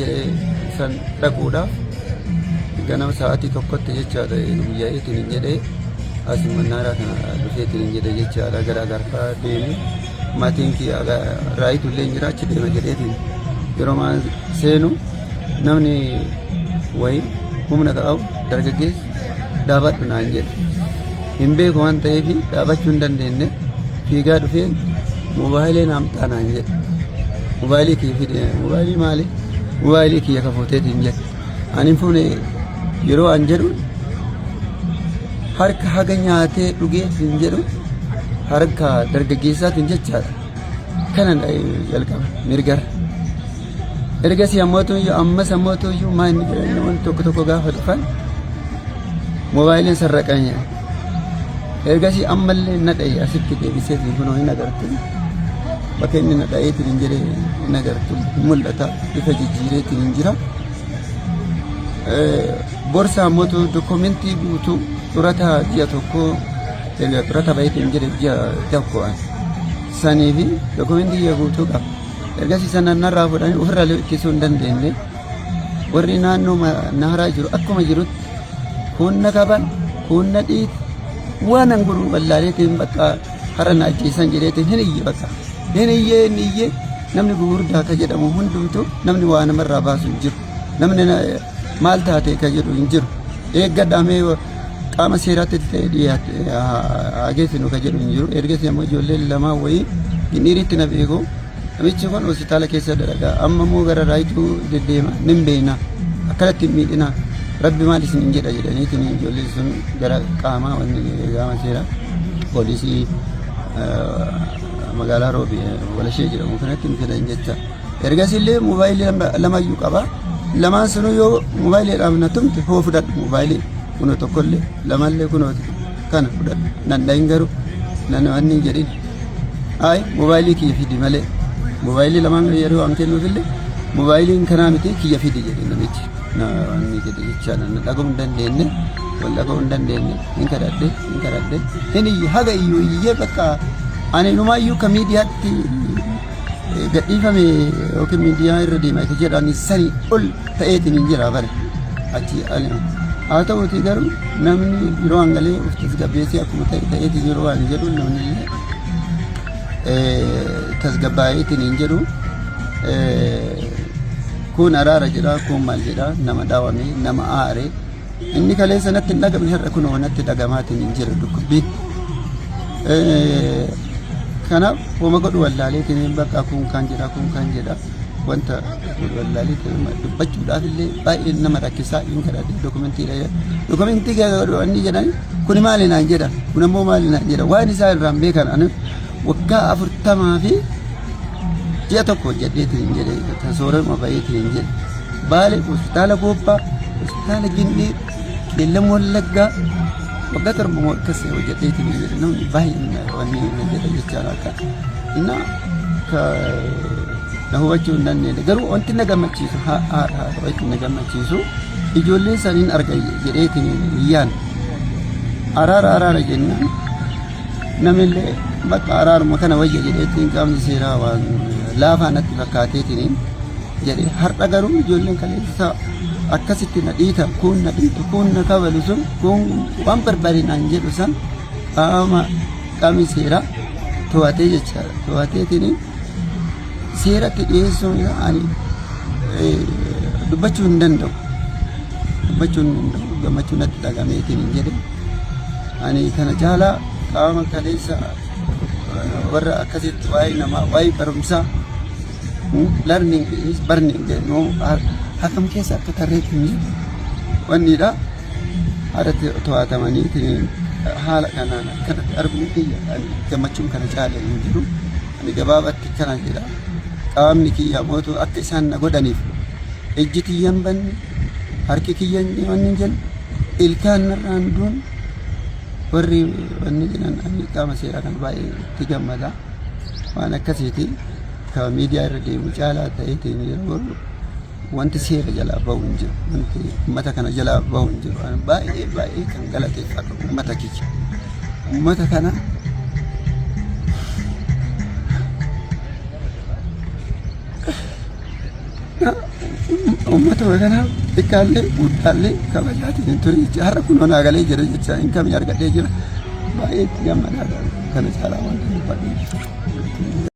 Jedhee san dhaquudhaaf ganama sa'aatii tokkotti jechaadha guyyaa'eetiin hin jedhee as mannaaraa kana dhufeetiin hin jedhe jechaadha gara agarfaa deeme maatiin kiyya raayitu illee hin jira achi deema jedheetiin yeroo maan seenu namni wayii humna qabu dargaggeessi dhaabadhu naan jedhe hin beeku waan ta'eef dhaabachuu hin dandeenye fiigaa dhufeen moobaayilii naam xaa naan jedhe moobaayilii kiyya fide moobaayilii maali moobaayilii kiyya ka fuuteetiin jedhe ani hin fuune yeroo an jedhu harka haga nyaatee dhugee hin jedhu harka dargaggeessaatiin jechaadha kana jalqaba mirgara ergasii ammootu ammas ammootu iyyuu maa inni jedhan namoonni tokko tokko gaafa dhufan moobaayiliin sarraqan jedhan ergasii ammallee na dha'e asitti deebisee fi kunoo hin agartu bakka inni na dha'eetiin hin jedhe hin agartu hin mul'ata bifa jijjiireetiin hin jira. Borsaa ammootu dokumentii guutuu xurataa ji'a tokkoo erga xurata baheetiin hin jedhe ji'a tokko sanii fi dokumentii guutuu qaba. Ergasii sana narraa fuudhanii ofirraa ittisuu hin dandeenye. Warri naannoo naaraa jiru akkuma jirutti kuun na kaban, kuun na dhiit, waan an godhu wallaaleetiin bakka har'a na ajjeesan jedheetiin hin iyye bakka. Hin iyyee hin iyyee namni gugurdaa ka jedhamu hundumtuu namni waa namarraa baasu hin jiru. Namni maal taate ka jedhu hin jiru. Eeggadhaa mee qaama seeraatti dhiyaate haa geessinu ka jedhu hin jiru. Ergasii ammoo ijoolleen lamaa wayii gindhiiritti na beeku. Namichi kun hospitaala keessa dalagaa amma immoo gara raayituu deddeema nin beekna akkanatti hin miidhina rabbi maal isin hin jedha jedhaniitiin ijoolleen sun gara qaamaa wanni qaama seeraa poolisii magaalaa roobi walashee jedhamu kanatti nu fidan jecha. Ergasii illee moobaayilii lamayyuu qaba. Lamaan sunuu yoo moobaayiliidhaaf na tumte hoo fudhadhu moobaayilii kunoo tokkollee lamallee kunoo kana fudhadhu nan dhahin garuu nan wanni hin jedhin. Ayi moobaayilii kiyya fidi malee moobaayilii lamaan yeroo an kennuufillee moobaayiliin kanaa miti kiyya fidi jedhe namichi. Na wanni jedhe jechaadha na dhaga'uu hin dandeenye wal dhaga'uu hin dandeenye hin kadhadhe hin kadhadhe hin iyye haga iyyuu iyyee bakka ani inumaayyuu ka miidiyaatti gadhiifame yookiin miidiyaa irra deema isa jedhan sanii ol ta'eetiin hin jira bare achi ani haa ta'uuti garuu namni yeroo hangalee of tasgabbeessee akkuma ta'e ta'eetiin yeroo waan jedhu namni illee tasgabbaa'eetiin hin jedhu kun araara jedha kun maal jedha nama dhaawame nama aare inni kaleessa natti hin dhagamne har'a kunoo natti dhagamaatiin hin jira dhukkubbiin. Kanaaf homa godhu wallaaleetiin bakka kun kan jedha kun kan jedha wanta godhu wallaaleetiin dubbachuudhaaf illee baay'ee nama rakkisaa hin kadhadhe dokumentii dokumentii inni jedhan kuni maali naan jedha kun ammoo maali naan jedha waan isaa irraan beekan ani waggaa 40 fi ji'a tokko hojjedheetiin hin jedhe kan soorama baheetiin hin jedhe baale hospitaala goobbaa hospitaala gindhii qeellam wallaggaa waggaa 7 moo akkas hojjedheetiin hin jedhe namni baay'een wanni na jedha jechaadha akka inna ka na hubachuu hin dandeenye garuu wanti na gammachiisu haadha wanti na gammachiisu ijoolleen saniin arga jedheetiin hin yaadne araara araara jennaan namillee bakka araaruma kana wayya jedheetiin qaamni seeraa waan laafaa natti fakkaateetiin jedhe har'a garuu ijoolleen kaleessa akkasitti na dhiita kun na dhiitu kun na kabalu sun kun waan barbaade naan jedhu san qaama qaamni seeraa to'atee jechaadha to'ateetiin seeratti dhiyeessuun ani dubbachuu hin danda'u dubbachuu hin danda'u gammachuu natti dhagameetiin hin jedhe ani kana caalaa qaama kaleessa warra akkasitti waa'ee namaa waa'ee barumsaa learning is burning jennu hakam keessa akka tarreetti hin jiru wannidha haala to'atamanii haala kanaan akkanatti arguun kiyya ani gammachuun kana caala hin jiru ani gabaabatti kana jedha qaamni kiyya mootu akka isaan na godhaniif ijji tiyyan banne harki kiyya wanni hin jenne ilkaan narraan duun warri wanni jedhan ani qaama seeraa kana baay'ee itti gammada waan akkasiiti ka miidiyaa irra deemu caalaa ta'eetiin yeroo Wanti seera jalaa bahu hin jiru. Wanti uummata kana jalaa bahu hin jiru. Ani baay'ee baay'ee kan galateeffadhu uummata kiyya. Uummata kana uummata kanaaf xiqqaallee guddaallee kabajaatiin hin ture jecha har'a kunoo naa galee jira jecha hin kamii argadhee jira. Baay'ee itti gammadaa kana caalaa wanta dubbadhu.